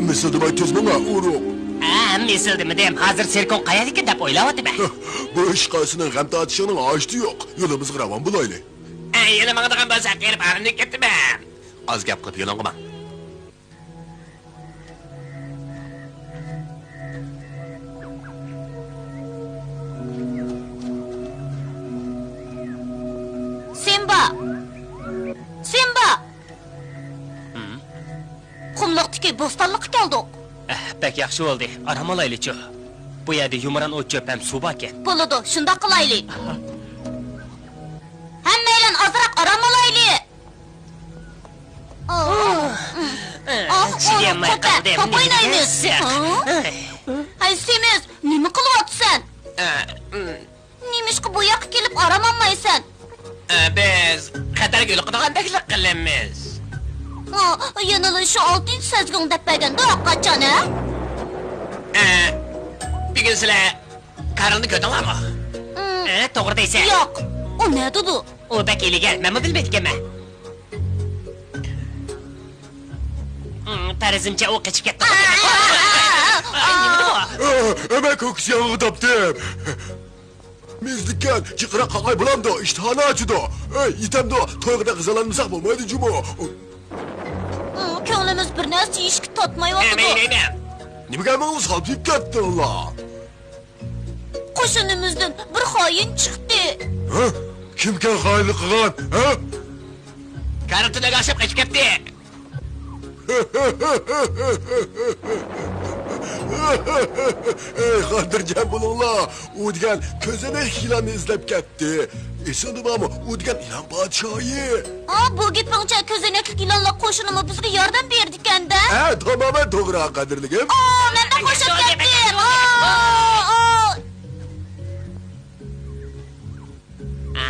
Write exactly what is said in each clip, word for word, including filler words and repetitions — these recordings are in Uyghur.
مىسىلدىماي تۈز ماڭا، ئۇرۇق. ھە، مىسىلدىمىدىم. ھازىر سېركوڭ قەيەردىكىن دەپ ئويلاۋاتىمەن. بۇ ئىشقا سېنىڭ غەم تارتىشىڭنىڭ ھاجىتى يوق. يولىمىزغا راۋان بولايلى. ئە، يەنە ماڭىدىغان بولسا، قېرىپ ئارىنى كېتىمەن. ئاز گەپ قىلىپ يولۇڭغا ماڭ. سىمبا! سىمبا! ھىم؟ قۇملۇقتىكى بوستانلىققا كەلدۇق. ئەھ، بەك ياخشى بولدى. ئارام ئالايلىچۇ. بۇ يەردە يۇمران ئوت-چۆپ ھەم سۇ باركەن. بولىدۇ، شۇنداق قىلايلى. ھەممەيلەن ئازراق ئارام ئالايلى. ئاھ، چىدىيالماي قوپە، قالدىم. توپ ئوينايمىز. ھە؟ ھەي، سېمىز، نېمە قىلىۋاتىسەن؟ ئە، ئىم. نېمىشقا بۇ ياققا كېلىپ ئارام ئالمايسەن؟ ئە، بىز خەتەرگە يولۇقىدىغاندەكلا قىلىمىز. ئا، يەنىلا شۇ ئالتىنچى سەزگۈڭ دەپ بەرگەندۇ قاچان، ھە؟ ئە، بۈگۈن سىلەر كارلنى كۆردۈڭلارمۇ؟ ئىم. ئە، توغرا دەيسەن. ياق، ئۇ نەدىدۇ؟ ئۇ بەك ھىيلىگەر، مەنمۇ بىلمەيدىكەنمەن. ئىم، پەرىزىمچە ئۇ قېچىپ كەتتى. ئاي، نېمىدى بۇ؟ ئە، ئەمە كوكۇس ياغىغا تاپتىم. مېزلىككەن، جىقراق قاقاي بولامدۇ، ئىشتىھانى ئاچىدۇ. ئەي، يېتەمدۇ، تويغۇدەك غىزالانمىساق بولمايدۇ جۇمۇ. ئىم، كۆڭلىمىز بىر نەرسە يېيىشكە تارتمايۋاتىدۇ. ئەمەيلەيمەن. نېمىگە ھەممىڭلار سالپىيىپ كەتتىڭلار؟ قوشۇنىمىزدىن بىر خائىن چىقتى. ھە؟ كىمكەن خائىنلىق قىلغان، ھە؟ كارل تۈنۈگۈن ئاخشام قېچىپ كەتتى. ئەي، خاتىرجەم بولۇڭلار، ئۇ دېگەن كۆزەنەك يىلاننى ئىزدەپ كەتتى. ئېسىڭدە بارمۇ؟ ئۇ دېگەن يىلان پادىشاھى. ئا، بۇ گېپىڭچە كۆزەنەكلىك يىلانلار قوشۇنىمۇ بىزگە ياردەم بېرىدىكەن-دە. ھە، تامامەن توغرا، قەدىرلىكىم. ئا، مەنمۇ قوشۇپ كەتتىم. ئا، ئا. ئا،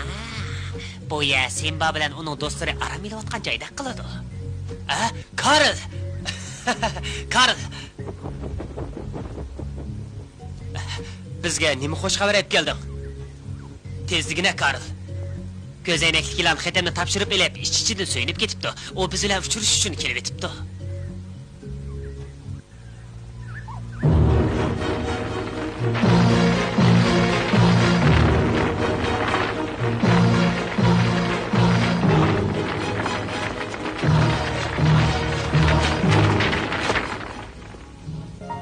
بۇ يەر سىمبا بىلەن ئۇنىڭ دوستلىرى ئارام ئېلىۋاتقان جايدەك قىلىدۇ. ئا، كارل! كارل! بىزگە نېمە خوش خەۋەر ئېلىپ كەلدىڭ؟ تېز دېگىنە، كارل. كۆزەينەكلىك يىلان خېتىمنى تاپشۇرۇپ ئېلىپ، ئىچ-ئىچىدىن سۆيۈنۈپ كېتىپتۇ. ئۇ بىز بىلەن ئۇچرىشىش ئۈچۈن كېلىۋېتىپتۇ.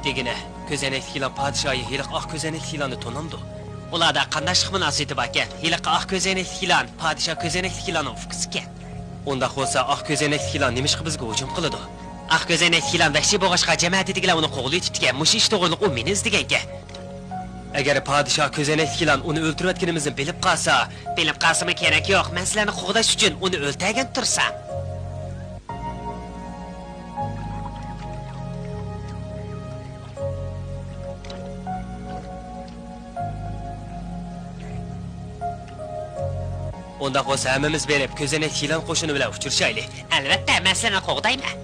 دېگىنە، كۆزەينەكلىك يىلان پادىشاھى ھېلىقى ئاق كۆزەينەكلىك يىلاننى تونامدۇ؟ ئۇلاردا قانداشلىق مۇناسىۋىتى باركەن. ھېلىقى ئاق كۆزەينەكلىك يىلان پادىشاھ كۆزەينەكلىك يىلاننىڭ ئۇكىسىكەن. ئۇنداق بولسا، ئاق كۆزەينەكلىك يىلان نېمىشقا بىزگە ھۇجۇم قىلىدۇ؟ ئاق كۆزەينەكلىك يىلان ۋەھشىي بولغاچقا، جەمەتىدىكىلەر ئۇنى قوغلىۋېتىپتىكەن. مۇشۇ ئىش توغرىلىق ئۇ مېنى ئىزدىگەنكەن. ئەگەر پادىشاھ كۆزەينەكلىك يىلان ئۇنى ئۆلتۈرۈۋەتكىنىمىزنى بىلىپ قالسا. بىلىپ قالسىمۇ كېرەك يوق، مەن سىلەرنى قوغداش ئۈچۈن ئۇنى ئۆلتۈرگەن تۇرسام. ئۇنداق بولسا ھەممىمىز بېرىپ كۆزەينەكلىك يىلان قوشۇنى بىلەن ئۇچرىشايلى. ئەلۋەتتە، مەن سىلەرنى قوغدايمەن.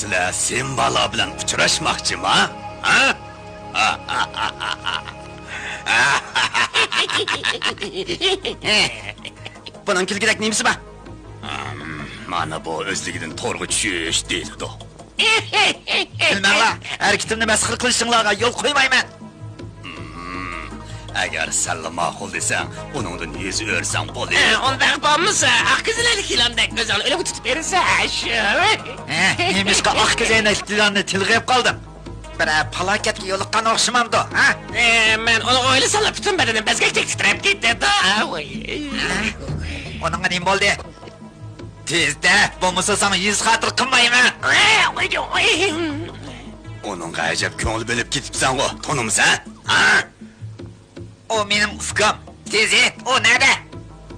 سىلەر سىمبالار بىلەن ئۇچراشماقچىما؟ ھە؟ بۇنىڭ كۈلكىدەك نېمىسى بار؟ ھىم، مانا بۇ ئۆزلۈكىدىن تورغا چۈشۈش دېيىلىدۇ. بىلمەڭلار، ھەرىكىتىمنى مەسخىرە قىلىشىڭلارغا يول قويمايمەن. ھىم، ئەگەر سەنلا ماقۇل دېسەڭ، ئۇنىڭدىن يۈز ئۆرۈسەڭ بولدى. ئۇنداق بولمىسا، ئاق كۆزەينەكلىك يىلاندەك ئۆزۈڭنى ئۆلۈمگە تۇتۇپ بېرىسەن، شۇ. ھە، نېمىشقا ئاق كۆزەينەكلىك يىلاننى تىلغا ئېلىپ قالدىڭ؟ بىرەر پالاكەتكە يولۇققان ئوخشىمامدۇ، ھە؟ ئە، مەن ئۇنىڭغا ئويلىساملا پۈتۈن بەدىنىم بەزگەكتەك تىترەپ كېتىدۇ. ھە؟ ئۇنىڭغا نېمە بولدى؟ تېزدە، بولمىسا ساڭا يۈز خاتىرە قىلمايمەن. ئۇنىڭغا ئەجەب كۆڭۈل بۆلۈپ كېتىپسەنغۇ، تونۇمسەن؟ ھە؟ ئۇ مېنىڭ ئۇكام. تېزىت، ئۇ نەدە؟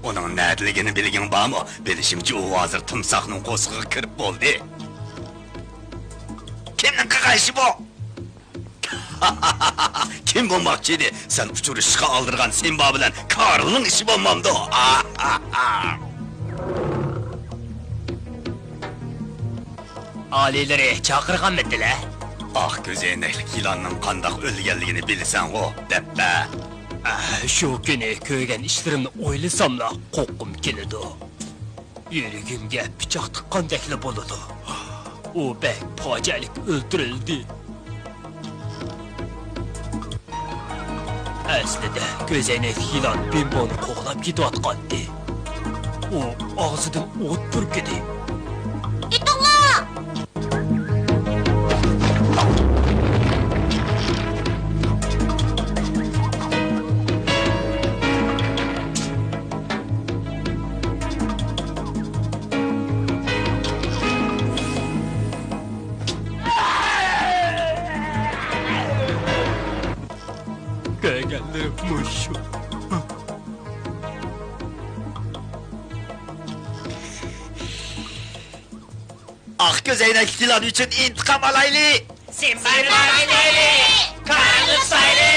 ئۇنىڭ نەدىلىكىنى بىلگىڭ بارمۇ؟ بىلىشىمچە، ئۇ ھازىر تىمساھنىڭ قورسىقىغا كىرىپ بولدى. كىمنىڭ قىلغان ئىشى بۇ؟ كىم بولماقچى ئىدى؟ سەن ئۇچرىشىشقا ئالدىرىغان سىمبا بىلەن كارلنىڭ ئىشى بولمامدۇ؟ ئالىيلىرى چاقىرغانمىدىلە؟ ئاق كۆزەينەكلىك يىلاننىڭ قانداق ئۆلگەنلىكىنى بىلىسەنغۇ، دەپپە. ئە، شۇ كۈنى كۆرگەن ئىشلىرىمنى ئويلىساملا قورققۇم كېلىدۇ. يۈرىكىمگە پىچاق تىققاندەكلا بولىدۇ. ئۇ بەك پاجىئەلىك ئۆلتۈرۈلدى. ئەسلىدە كۆزەينەكلىك يىلان بىمبونى قوغلاپ كېتىۋاتقانىدى. ئۇ ئاغزىدىن ئوت پۈركىدى. تۇتۇڭلار! كۆرگەنلىرىم مۇشۇ. ئاق كۆزەينەكلىك يىلان ئۈچۈن ئىنتىقام ئالايلى! سىمبانى ئالايلى! كارلنى تۇتايلى!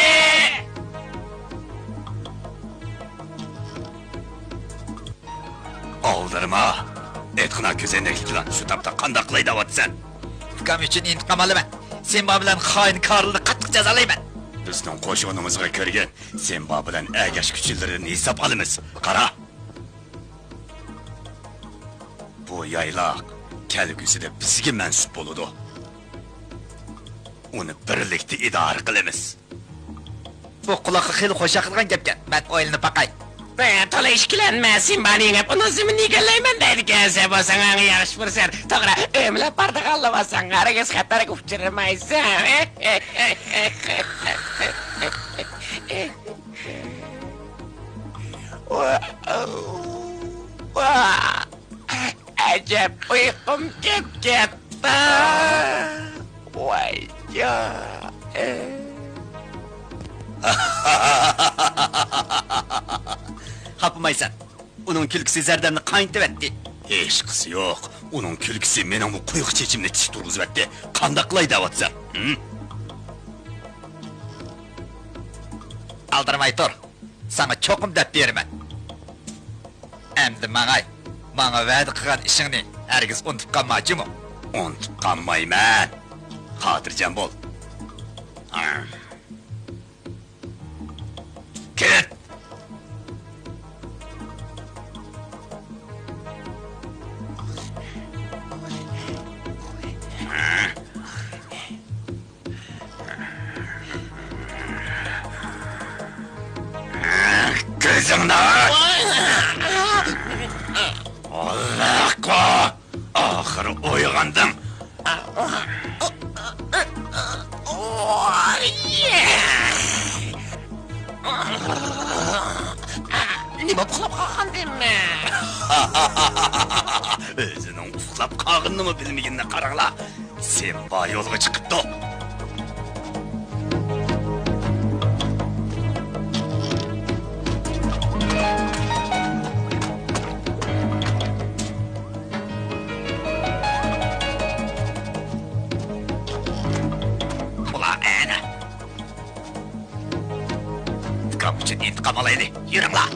ئالدىرىما! ئېيتقىنا، كۆزەينەكلىك يىلان، شۇ تاپتا قانداق قىلاي دەۋاتىسەن؟ ئۇكام ئۈچۈن ئىنتىقام ئالىمەن. سىمبا بىلەن خائىن كارلنى قاتتىق جازالايمەن. بىزنىڭ قوشۇنىمىزغا كىرگىن، سىمبا بىلەن ئەگەشكۈچىلىرىدىن ھېساب ئالىمىز. قارا! بۇ يايلاق كەلگۈسىدە بىزگە مەنسۇپ بولىدۇ. ئۇنى بىرلىكتە ئىدارە قىلىمىز. بۇ قۇلاققا خېلى خۇش ياقىدىغان گەپكەن. مەن ئويلىنىپ باقاي. تولا ئىككىلەنمە، سىمبانى يېڭىپ، ئۇنىڭ زېمىنىنى ئىگىلەيمەن دەيدىكەنسەن. بولسا ماڭا ياخشى پۇرسەت. توغرا، ئۆمىلەپ بارىدىغانلا بولساڭ، ھەرگىز خەتەرگە ئۇچرىمايسەن. ئەجەب ئۇيقۇم كەپ كەتتى. ۋاي جان. خاپىمايسەن. ئۇنىڭ كۈلكىسى زەردەمنى قاينىتىۋەتتى. ھېچقىسى يوق. ئۇنىڭ كۈلكىسى مېنىڭمۇ قۇيۇق چېچىمنى تىك تۇرغۇزۇۋەتتى. قانداق قىلاي دەۋاتىسەن؟ ھىم؟ ئالدىرىماي تۇر. ساڭا چوقۇم دەپ بېرىمەن. ئەمدى ماڭاي. ماڭا ۋەدە قىلغان ئىشىڭنى ھەرگىز ئۇنتۇپ قالما جۇمۇ. ئۇنتۇپ قالمايمەن. خاتىرجەم بول. كېت! كۆزۈڭنى ئاچ! ئاللاھقا! ئاخىرى ئويغاندىڭ! نېمە ئۇخلاپ قالغاندىممەن؟ ئۆزىنىڭ ئۇخلاپ قالغىنىنىمۇ بىلمىگىنىنى قاراڭلار. سىمبا يولغا چىقىپتۇ. ئۇلار ئەنە. ئۇكام ئۈچۈن ئىنتىقام ئالايلى. يۈرۈڭلار.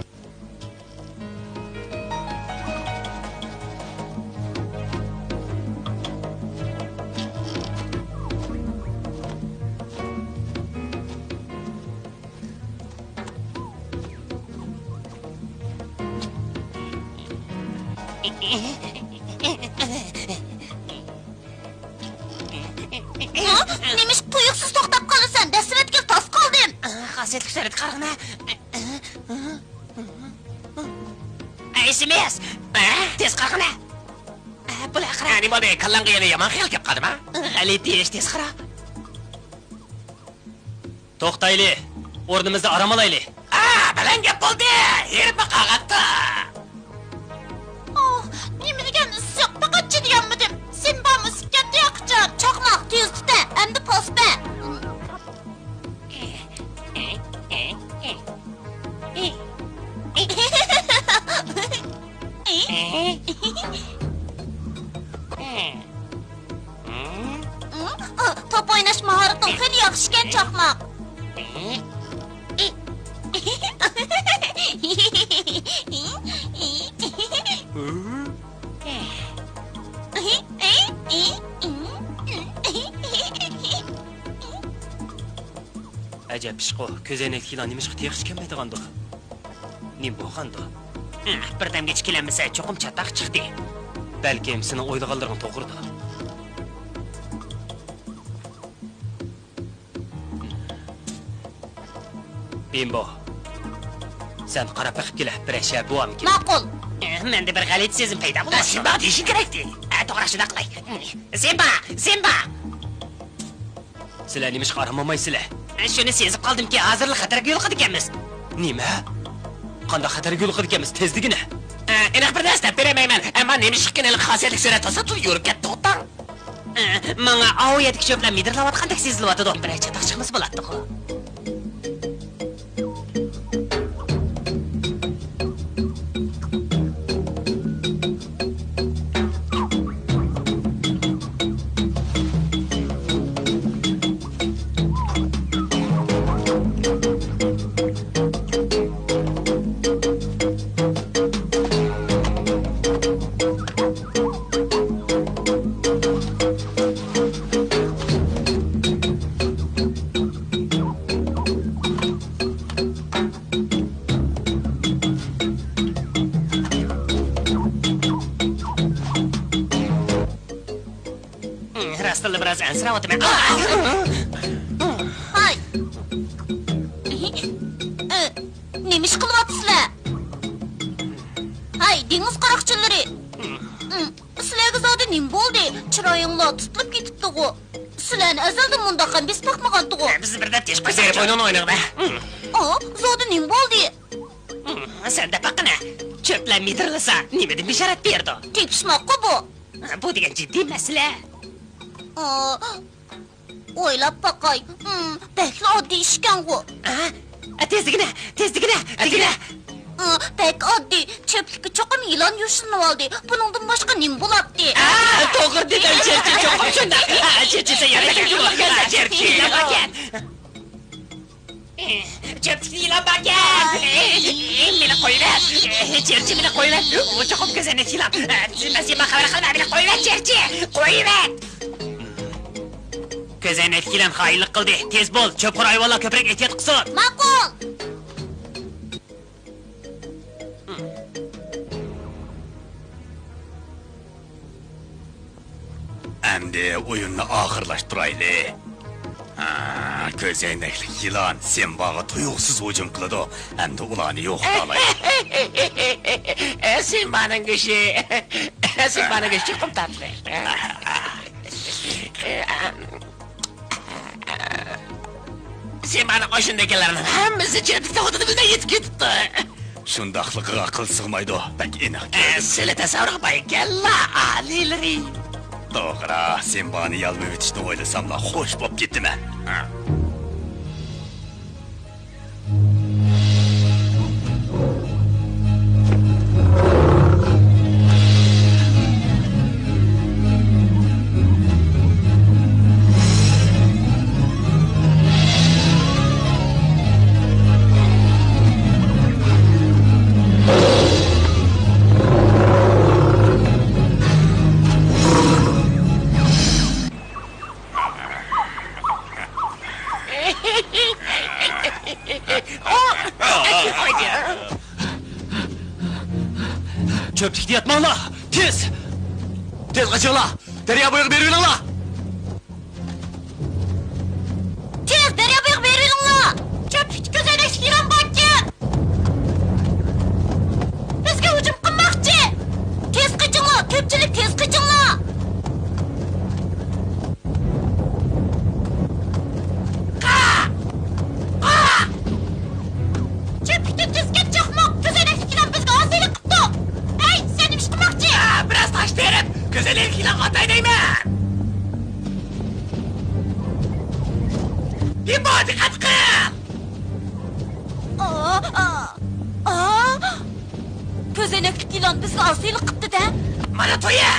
ھە؟ نېمىشقا تۇيۇقسىز توختاپ قالىسەن؟ دەسسىۋەتكىلى تاس قالدىم. خاسىيەتلىك سۈرەتكە قارىغىنا. ئەي، سىمىس! تېز قارىغىنا. بۇلار قارا. نېمە بولدى؟ كاللاڭغا يەنە يامان خىيال كەپ قالدىما؟ غەلىتە ئىش، تېز قارا. توختايلى، ئورنىمىزدا ئارام ئالايلى. ئا، بەلەن گەپ بولدى، ھېرىپمۇ قالغانتى. ئوھ، نېمە دېگەن ئىسسىق، پەقەت چىدىيالمىدىم. سىمبام ئىسسىپ كەتتى ياقىچان. چاقماق، تېز تۇتە، ئەمدى پاس بەر. توپ ئويناش ماھارىتىڭ خېلى ياخشىكەن، چاقماق. ئەجەب ئىشقۇ، كۆزەينەكلىك يىلان نېمىشقا تېخىچە كەلمەيدىغاندۇ؟ نېمە بولغاندۇ؟ بىردەمگىچە كېلەلمىسە، چوقۇم چاتاق چىقتى. بەلكىم سېنىڭ ئويلىغانلىرىڭ توغرىدۇر. بىمبو، سەن قاراپ بېقىپ كېلە، بىرەر شەپە بوۋامىكىن. ماقۇل. مەندە بىر غەلىتە سېزىم پەيدا بولۇپ قاپتۇ. سىمبا دېيىشىڭ كېرەكتى. ئە، توغرا، شۇنداق قىلاي. سىمبا! سىمبا! سىلەر نېمىشقا ئارام ئالمايسىلەر؟ شۇنى سېزىپ قالدىمكى، ھازىرلا خەتەرگە يولۇقىدىكەنمىز. نېمە؟ قانداق خەتەرگە يولۇقىدىكەنمىز؟ تېز دېگىنە. ئە، ئېنىق بىر نەرسە دەپ بېرەلمەيمەن، ئەمما نېمىشقىكىن ھېلىقى خاسىيەتلىك سۈرەت تاساتۇر يورۇپ كەتتى ئوتاڭ. ئە، ماڭا ئاۋۇ يەردىكى چۆپلەر مىدىرلاۋاتقاندەك سېزىلىۋاتىدۇ. بىرەر چاتاق چىقمىسا بولاتتىغۇ. راستتىنلا بىراز ئەنسىرەۋاتىمەن. ھاي! ئى، نېمە ئىش قىلىۋاتىسىلەر؟ ھاي، دېڭىز قاراقچىلىرى! سىلەرگە زادى نېمە بولدى؟ چىرايىڭلار تۇتۇلۇپ كېتىپتىغۇ. سىلەرنى ئەزەلدىن مۇنداق غەم بېسىپ باقمىغانتىغۇ. بىزنى بىر دەپ تېشىپ قويسايلى، بوينۇڭنى ئوينىغىن. ئا، زادى نېمە بولدى؟ سەن دەپ باققىنە. چۆپلەر مىدىرلىسا، نېمىدىن بېشارەت بېرىدۇ؟ تېپىشماققۇ بۇ. بۇ دېگەن جىددىي مەسىلە. ئا، ئويلاپ باقاي. ھىم، بەكلا ئاددىي ئىشكەنغۇ. ئا، تېز دېگىنە، تېز دېگىنە، دېگىنە. ئا، بەك ئاددىي. چۆپلۈككە چوقۇم يىلان يوشۇرۇنۇۋالدى. بۇنىڭدىن باشقا نېمە بولاتتى؟ ئا، توغرا دېدىڭ، چېرچى، چوقۇم شۇنداق. ئا، چېرچى، سەن ياردەم بېرىڭ. ئا، چېرچى، يىلان باركەن. چۆپلۈكتە يىلان باركەن! مېنى قويۇۋەت! چېرچى، مېنى قويۇۋەت! ئۇ چوقۇم كۆزەينەك يىلان! مەن سېنىڭ خەۋەر قىلىمەن، مېنى قويۇۋەت، چېرچى! قويۇۋەت! كۆزەينەكلىك يىلان خائىنلىق قىلدى! تېز بول، چۆپخور ھايۋانلار كۆپرەك ئېھتىيات قىلسۇن! ماقۇل! ئەمدى ئويۇننى ئاخىرلاشتۇرايلى. ھا، كۆزەينەكلىك يىلان سىمباغا تۇيۇقسىز ھۇجۇم قىلىدۇ. ئەمدى ئۇلارنى يوقىتالايلى. سىمبانىڭ گۆشى. سىمبانىڭ گۆشى چوقۇم تاتلىق. سىمبانىڭ قوشۇنىدىكىلەرنىڭ ھەممىسى چۆپلۈكتە ئوتىدا بىلەن يېتىپ كېتىپتۇ. شۇنداقلىقىغا ئەقىل سىغمايدۇ، بەك ئېنىق ئە، كۆردۈم. سىلى تەسەۋۋۇرغا بايكەنلا، ئالىيلىرى. توغرا، سىمبانى يالمىۋېتىشنى ئويلىساملا خوش بوپ كېتىمەن. ھە. چۆپلۈكتە ياتماڭلار! تېز! تېز قېچىڭلار! دەريا بويىغا بېرىۋېلىڭلار! تېز دەريا بويىغا بېرىۋېلىڭلار! چۆپلۈكتە كۆزەينەكلىك يىلان باركەن! بىزگە ھۇجۇم قىلماقچى! تېز قېچىڭلار، كۆپچىلىك تېز قېچىڭلار! قا! قا! چۆپلۈكتىن تېز كەت، چاقماق! كۆزەينەكلىك يىلان بىزگە ئاسىيلىق قىپتۇ! ھەي، سەن نېمە ئىش قىلماقچى؟ ئا، بىراز تاش تېرىپ، كۆزەينەكلىك يىلانغا ئاتاي دەيمەن! بىمبو، دىققەت قىل! ئا، ئا، ئا! كۆزەينەكلىك يىلان بىزگە ئاسىيلىق قىپتۇ-دە! مانا تويا!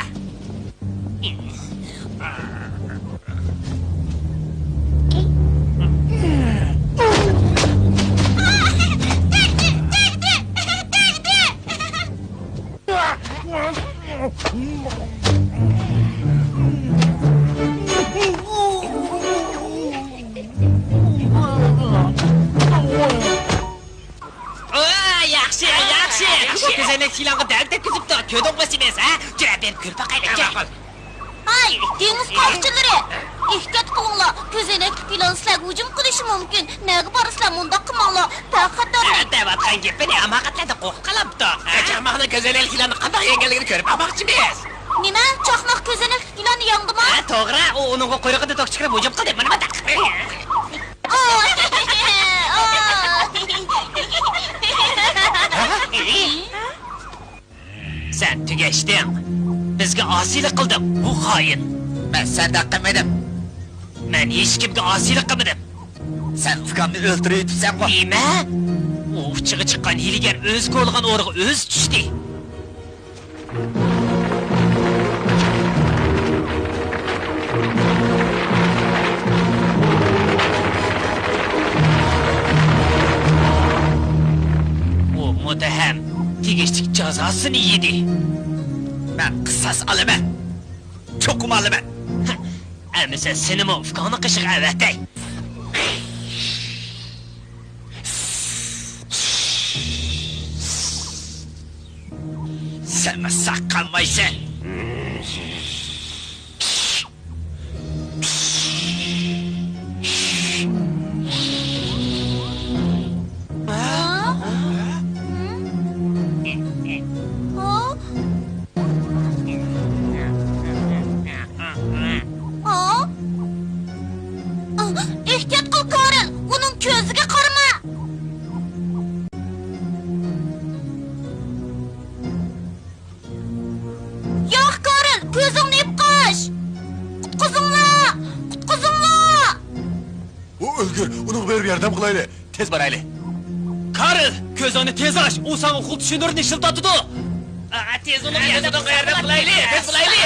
ئا، ياخشى، ياخشى. ياخشى. كۆزەينەكلىك يىلانغا دەۋەت دەپ كېزىپتۇ. كۆردۈڭمۇ سىمىز، ھە؟ جۈرە بېرىپ كۆرۈپ باقايلى. ماقۇل. ھاي، دېڭىز قاغىچىلىرى! ئېھتىيات قىلىڭلار، كۆزەينەكلىك يىلان سىلەرگە ھۇجۇم قىلىشى مۇمكىن. نەگە بارىسىلەر، مۇنداق قىلماڭلار. بىخەتەرلىك. دەۋاتقان گېپىنى ھاماقەتلەردىن قورقۇپ قالامدۇ، ھە؟ چاقماقنىڭ كۆزەينەكلىك يىلاننى قانداق يەڭگەنلىكىنى كۆرۈپ باقماقچىمىز. نېمە؟ چاقماق كۆزەينەكلىك يىلاننى يەڭدىمۇ؟ ھە، توغرا. ئۇ ئۇنىڭغا قۇيرۇقىنى توك چىقىرىپ ھۇجۇم قىلدى. مانا، مانا. سەن تۈگەشتىڭ. بىزگە ئاسىيلىق قىلدىڭ. بۇ خائىن. مەن سەندەك قىلمىدىم. مەن ھېچكىمگە ئاسىيلىق قىلمىدىم. سەن ئۇكامنى ئۆلتۈرۈۋېتىپسەنغۇ. نېمە؟ ئۇ ئۇچىغا چىققان ھىيلىگەر ئۆزى كولىغان ئورىغا ئۆزى چۈشتى. ئۇ مۇتتەھەم تېگىشلىك جازاسىنى يېدى. مەن قىساس ئالىمەن. چوقۇم ئالىمەن. ئەمىسە سېنىمۇ ئۇكاڭنىڭ قېشىغا ئەۋەتەي. سەنمۇ ساق قالمايسەن. ئېھتىيات قىل، كارل، ئۇنىڭ كۆزىگە قارىما! ياق، كارل، كۆزۈڭنى يۇمۇپ قاچ! قۇتقۇزۇڭلار! قۇتقۇزۇڭلار! ئۇ ئۆلگۈر، ئۇنىڭغا بېرىپ ياردەم قىلايلى. تېز بارايلى. كارل، كۆزۈڭنى تېز ئاچ، ئۇ ساڭا ئوقۇلتىش ھۈنىرىنى ئىشلىتىۋاتىدۇ. ئا، تېز ئۇنىڭغا ياردەم قىلايلى، تېز بولايلى.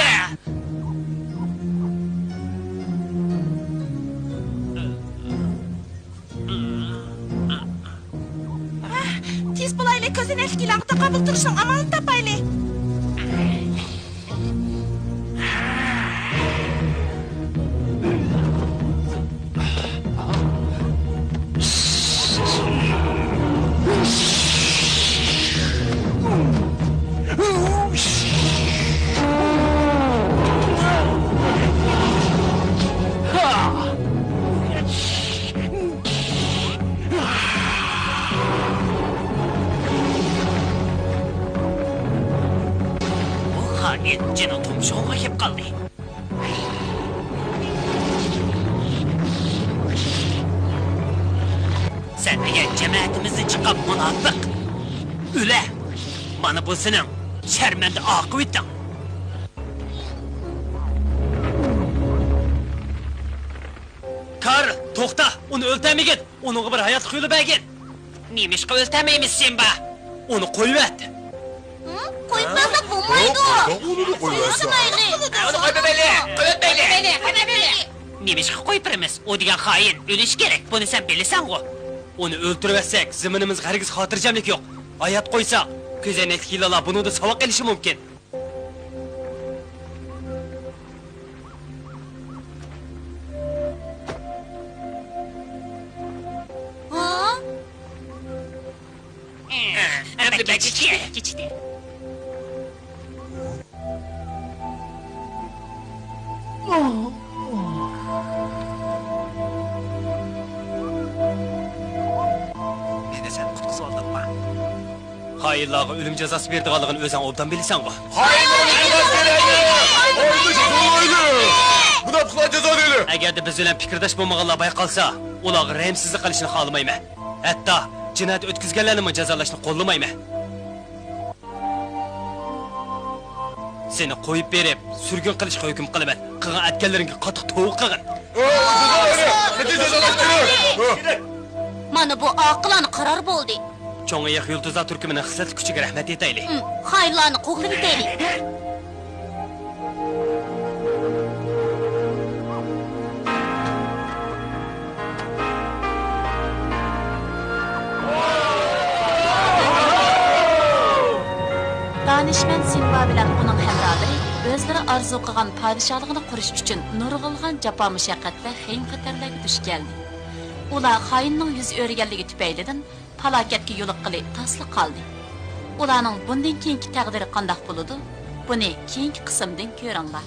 تېز بولايلى، كۆزەينەكلىك يىلانغا تاقابىل تۇرۇشنىڭ ئامالىنى تاپايلى. بۇ خائىن جېنىڭ تۇمشۇقىغا كېلىپ قالدى. سەن دېگەن جەمەتىمىزدىن چىققان مۇناپىق! ئۆلە! مانا بۇ سېنىڭ شەرمەندە ئاقىۋىتىڭ! كارل، توختا! ئۇنى ئۆلتۈرمىگىن! ئۇنىڭغا بىر ھاياتلىق يولى بەرگىن! نېمىشقا ئۆلتۈرمەيمىز، سىمبا؟ ئۇنى قويۇۋەت! ھە؟ قويۇپ بەرسەك بولمايدۇ. ھە؟ قويۇپ بەرسەك بولمايدۇ. ھە، ئۇنى قويۇپ بەرمەيلى! قويۇپ بەرمەيلى! قويۇپ بەرمەيلى! نېمىشقا قويۇپ بېرىمىز؟ ئۇ دېگەن خائىن ئۆلۈشى كېرەك، بۇنى سەن بىلىسەنغۇ؟ ئۇنى ئۆلتۈرۈۋەتسەك، زېمىنىمىزغا ھەرگىز خاتىرجەملىك يوق. ھايات قويساق، كۆزەينەكلىك يىلانلار بۇنىڭدىن ساۋاق ئېلىشى مۇمكىن. ھا؟ ئەمدى بەك كىچىكتى. كىچىكتى. مېنى سەن قۇتقۇزۇۋالدىڭما؟ خائىنلارغا ئۆلۈم جازاسى بېرىدىغانلىقىنى ئۆزۈڭ ئوبدان بىلىسەنغۇ؟ خائىنلارنى جازالايلى! ئۇلارنى جازالايلى! مۇناپىقلارنى جازالايلى! ئەگەردە بىز بىلەن پىكىرداش بولمىغانلار بايقالسا، ئۇلارغا رەھىمسىزلىك قىلىشنى خالىمايمەن. ھەتتا جىنايەت ئۆتكۈزگەنلەرنىمۇ جازالاشنى قوللىمايمەن. سېنى قويۇپ بېرىپ، سۈرگۈن قىلىشقا ھۆكۈم قىلىمەن. قىلغان ئەتكەنلىرىڭگە قاتتىق توۋا قىلغىن. مانا بۇ ئاقىلانە قارار بولدى. چوڭ ئېيىق يۇلتۇزلار تۈركۈمىنىڭ خىسلەتلىك كۈچىگە رەھمەت ئېيتايلى. ھىم، خائىنلارنى قوغلىۋېتەيلى. دانىشمەن سىمبا بىلەن ئۇنىڭ ھەمراھلىرى ئۆزلىرى ئارزۇ قىلغان پادىشاھلىقنى قۇرۇش ئۈچۈن نۇرغۇنلىغان جاپا-مۇشەققەت ۋە خېيىم-خەتەرلەرگە دۇچ كەلدى. ئۇلار خائىننىڭ يۈز ئۆرۈگەنلىكى تۈپەيلىدىن پالاكەتكە يولۇققىلى تاسلا قالدى. ئۇلارنىڭ بۇندىن كېيىنكى تەقدىرى قانداق بولىدۇ؟ بۇنى كېيىنكى قىسىمدىن كۆرۈڭلار.